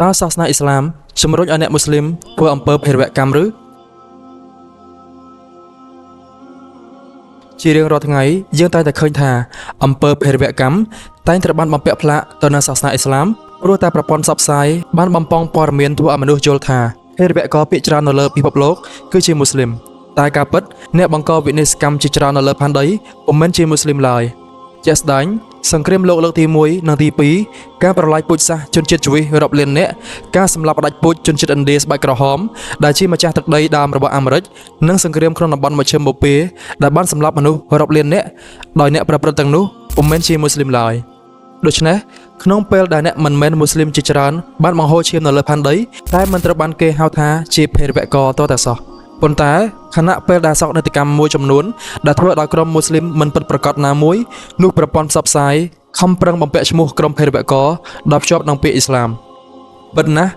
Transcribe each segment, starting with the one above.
តើសាសនាអ៊ីស្លាមជំរុញឲ្យអ្នកមូស្លីមធ្វើអំពើភេរវកម្មឬជារៀងរាល់ថ្ងៃយើងតែងតែឃើញថាអំពើភេរវកម្មតែងត្រូវបានបំពាក់ផ្លាកទៅនឹងសាសនាអ៊ីស្លាមព្រោះតែប្រព័ន្ធផ្សព្វផ្សាយបានបំពងព័ត៌មានធ្វើឲ្យមនុស្សយល់ថាភេរវករភាគច្រើននៅលើពិភពលោកគឺជាមូស្លីមតែការពិតអ្នកបង្កវិនាសកម្មជាច្រើននៅលើផែនដីពុំមែនជាមូស្លីមឡើយ ជាក់ស្ដែងសង្គ្រាមលោកលើកទី1និងទី2ការប្រឡាយពូជសាសន៍ជនជាតិជ្វីសរាប់លាននាក់ការសម្លាប់ផ្ដាច់ពូជជនជាតិឥណ្ឌាស្បែកក្រហមដែលជាម្ចាស់ទឹកដីដើមរបស់អាមេរិកនិងសង្គ្រាមក្នុងតំបន់មជ្ឈិមបូព៌ាដែលបានសម្លាប់មនុស្សរាប់លាននាក់ដោយអ្នកប្រព្រឹត្តទាំងនោះពុំមែនជាមូស្លីមឡើយដូច្នេះក្នុងពេលដែលអ្នកមិនមែនមូស្លីមជាច្រើនបានបង្ហូរឈាមនៅលើផែនដីតែមិនត្រូវបានគេហៅថាជាភេរវករតតែសោះប៉ុន្តែខណៈពេលដែលសោកនាដកម្មមួយចំនួនដែលធ្វើដោយក្រុមមូស្លីមមិនពិតប្រាកដណាមួយនោះប្រព័ន្ធផ្សព្វផ្សាយខំប្រឹងបំពាក់ឈ្មោះក្រុមភេរវករដោយភ្ជាប់នឹងពាក្យអ៊ីស្លាមពិតណាស់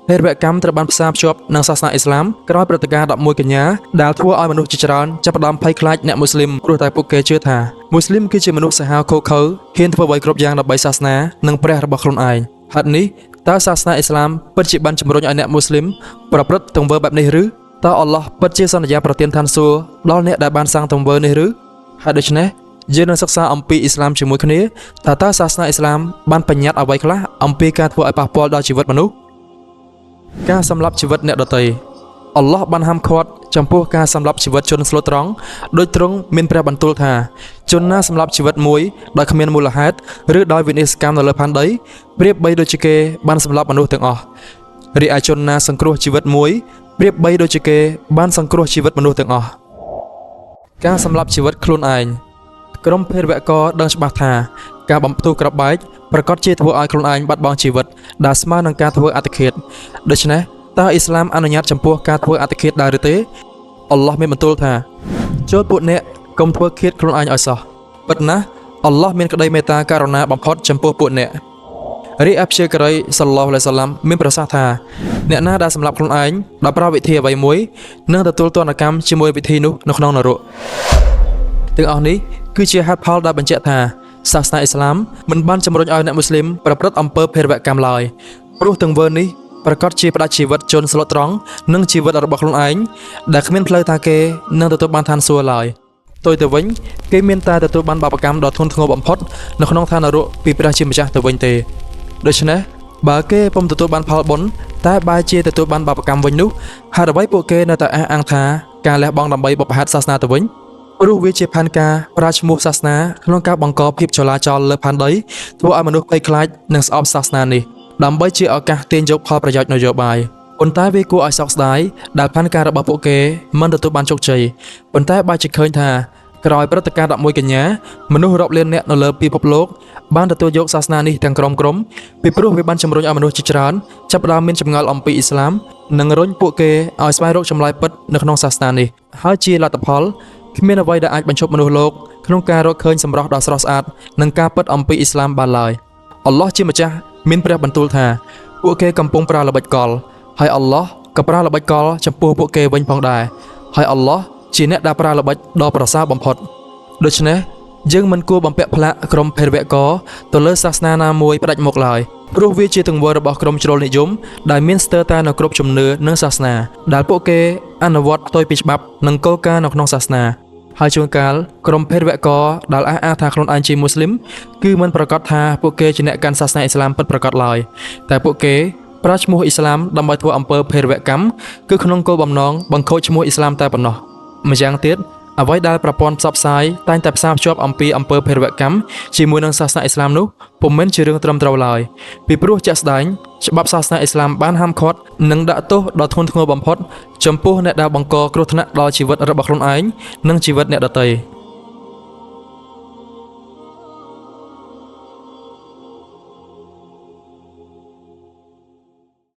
ភេរវកម្មត្រូវបានផ្សារភ្ជាប់នឹងសាសនាអ៊ីស្លាមក្រោយព្រឹត្តិការណ៍11កញ្ញាដែលធ្វើឲ្យមនុស្សជាច្រើនចាប់ផ្ដើមភ័យខ្លាចអ្នកមូស្លីមព្រោះតែពួកគេជឿថាមូស្លីមគឺជាមនុស្សសាហាវឃោរឃៅហ៊ានធ្វើអ្វីគ្រប់យ៉ាងដើម្បីសាសនានិងព្រះរបស់ខ្លួនឯងហេតុនេះតើសាសនាអ៊ីស្លាមពិតជាបានជំរុញឲ្យអ្នកមូស្លីមប្រព្រឹត្តទង្វើបែបនេះឬតើអល់ឡោះពិតជាសន្យាប្រទានឋានសួគ៌ដល់អ្នកដែលបានសាងទង្វើនេះឬហើយដូច្នេះយើងនឹងសិក្សាអំពីអ៊ីស្លាមជាមួយគ្នាថាតើសាសនាអ៊ីស្លាមបានបញ្ញត្តិអ្វីខ្លះអំពីការធ្វើឲ្យប៉ះពាល់ដល់ជីវិតមនុស្សការសម្លាប់ជីវិតអ្នកដទៃអល់ឡោះបានហាមឃាត់ចំពោះការសម្លាប់ជីវិតជនស្លូតត្រង់ដោយទ្រង់មានព្រះបន្ទូលថាជនណាសម្លាប់ជីវិតមួយដោយគ្មានមូលហេតុឬដោយវិនាសកម្មនៅលើផែនដីប្រៀបបីដូចជាគេបានសម្លាប់មនុស្សទាំងអស់រីឯជនណាសង្គ្រោះជីវិតមួយប្រៀបបីដូចជាគេបានសង្គ្រោះជីវិតមនុស្សទាំងអស់ការសម្លាប់ជីវិតខ្លួនឯងក្រុមភេរវករដឹងច្បាស់ថាការបំផ្ទុះគ្រាប់បែកប្រាកដជាធ្វើឲ្យខ្លួនឯងបាត់បង់ជីវិតដែលស្មើនឹងការធ្វើអត្តឃាតដូច្នេះតើអ៊ីស្លាមអនុញ្ញាតចំពោះការធ្វើអត្តឃាតដែរឬទេអល់ឡោះមានបន្ទូលថាចូលពួកអ្នកកុំធ្វើឃាតខ្លួនឯងឲ្យសោះពិតណាស់អល់ឡោះមានក្តីមេត្តាករុណាបំផុតចំពោះពួកអ្នករីអព្យាការីសល្លោះអាឡៃសាឡាំមានប្រសាសន៍ថាអ្នកណាដែលសម្លាប់ខ្លួនឯងដោយប្រើវិធីអ្វីមួយនឹងទទួលទណ្ឌកម្មជាមួយវិធីនោះនៅក្នុងនរកទាំងអស់នេះគឺជាហេតុផលដែលបញ្ជាក់ថាសាសនាអ៊ីស្លាមមិនបានជំរុញឲ្យអ្នកមូស្លីមប្រព្រឹត្តអំពើភេរវកម្មឡើយព្រោះទង្វើនេះប្រាកដជាផ្ដាច់ជីវិតជនស្លូតត្រង់និងជីវិតរបស់ខ្លួនឯងដែលគ្មានផ្លូវថាគេនឹងទទួលបានឋានសួគ៌ឡើយផ្ទុយទៅវិញគេមានតែទទួលបានបាបកម្មដ៏ធ្ងន់ធ្ងរបំផុតនៅក្នុងឋាននរកពីព្រះជាម្ចាស់ទៅវិញទេដូច្នេះបើគេពុំទទួលបានផលបុណ្យតែបែរជាទទួលបានបាបកម្មវិញនោះហេតុអ្វីពួកគេនៅតែអះអាងថាការលះបង់ដើម្បីបុព្វហេតុសាសនាទៅវិញព្រោះវាជាផែនការប្រើឈ្មោះសាសនាក្នុងការបង្កភាពចលាចលលើផែនដីធ្វើឲ្យមនុស្សភ័យខ្លាចនិងស្អប់សាសនានេះដើម្បីជាឱកាសទាញយកផលប្រយោជន៍នយោបាយប៉ុន្តែវាគួរឲ្យសោកស្ដាយដែលផែនការរបស់ពួកគេមិនទទួលបានជោគជ័យប៉ុន្តែបែរជាឃើញថាក្រោយព្រឹត្តិការណ៍11កញ្ញាមនុស្សរាប់លាននាក់នៅលើពិភពលោកបានទទួលយកសាសនានេះទាំងក្រុមៗពីព្រោះវាបានជំរុញឲ្យមនុស្សជាច្រើនចាប់ផ្ដើមមានចម្ងល់អំពីអ៊ីស្លាមនិងរុញពួកគេឲ្យស្វែងរកចម្លើយពិតនៅក្នុងសាសនានេះហើយជាលទ្ធផលគ្មានអ្វីដែលអាចបញ្ឈប់មនុស្សលោកក្នុងការរកឃើញសម្រស់ដ៏ស្រស់ស្អាតនិងការពិតអំពីអ៊ីស្លាមបានឡើយអល់ឡោះជាម្ចាស់មានព្រះបន្ទូលថាពួកគេកំពុងប្រើល្បិចកលហើយអល់ឡោះក៏ប្រើល្បិចកលចំពោះពួកគេវិញផងដែរហើយអល់ឡោះជាអ្នកដែលប្រើល្បិចដ៏ប្រសើរបំផុតដូច្នេះយើងមិនគួរបំពាក់ផ្លាកក្រុមភេរវករទៅលើសាសនាណាមួយផ្ដាច់មុខឡើយព្រោះវាជាទង្វើរបស់ក្រុមជ្រុលនិយមដែលមានស្ទើរតែនៅគ្រប់ជំនឿនិងសាសនាដែលពួកគេអនុវត្តផ្ទុយពីច្បាប់និងគោលការណ៍នៅក្នុងសាសនាហើយជួនកាលក្រុមភេរវករដែលអះអាងថាខ្លួនឯងជាមូស្លីមគឺមិនប្រាកដថាពួកគេជាអ្នកកាន់សាសនាអ៊ីស្លាមពិតប្រាកដឡើយតែពួកគេប្រើឈ្មោះអ៊ីស្លាមដើម្បីធ្វើអំពើភេរវកម្មគឺក្នុងគោលបំណងបង្ខូចឈ្មោះអ៊ីស្លាមតែប៉ុណ្ណោះម្យ៉ាងទៀតអ្វីដែលប្រព័ន្ធផ្សព្វផ្សាយតែងតែផ្សារភ្ជាប់អំពីអំពើភេរវកម្មជាមួយនឹងសាសនាអ៊ីស្លាមនោះពុំមែនជារឿងត្រឹមត្រូវឡើយពីព្រោះជាក់ស្ដែងច្បាប់សាសនាអ៊ីស្លាមបានហាមឃាត់និងដាក់ទោសដ៏ធ្ងន់ធ្ងរបំផុតចំពោះអ្នកដែលបង្កគ្រោះថ្នាក់ដល់ជីវិតរបស់ខ្លួនឯងនិងជីវិតអ្នកដទៃ។